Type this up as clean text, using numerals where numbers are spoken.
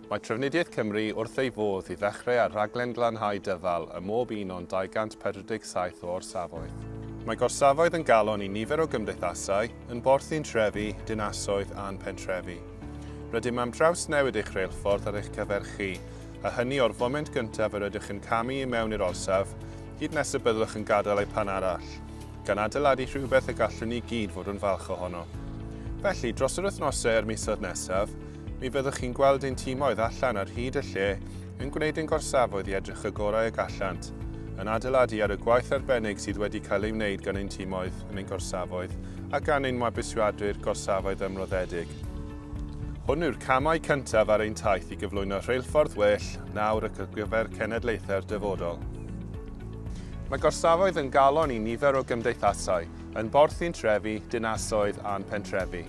Mae Trafnidiaeth Cymru wrth ei fodd i ddechrau ar raglen glanhau dyfal ym mhob un o'n 247 o orsafoedd. Mae gorsafoedd yn galon i nifer o gymdeithasau, yn borth i'n trefi, dinasoedd a'n pentrefi. Rydym am drawsnewid eich rheilffordd ar eich cyfer chi, a hynny o'r foment gyntaf yr ydych yn camu i mewn i'r orsaf, hyd nes y byddwch yn gadael ei phan arall, gan adeiladu rhywbeth y gallwn ni gyd fod yn falch ohono. Felly, dros yr wythnosau a'r misoedd nesaf, Mi fyddwch chi'n gweld ein timoedd allan ar hyd y lle yn gwneud ein gorsafoedd i edrych y gorau y gallant, yn adeiladu ar y gwaith arbennig sydd wedi cael ei wneud gan ein timoedd yn ein gorsafoedd a gan ein mabwysiadwyr gorsafoedd ymroddedig. Hwn yw'r camau cyntaf ar ein taith i gyflwyno rheilffordd well nawr ac ar gyfer cenedlaethau'r dyfodol. Mae gorsafoedd yn galon i nifer o gymdeithasau, yn borth i'n trefi, dinasoedd a'n pentrefi.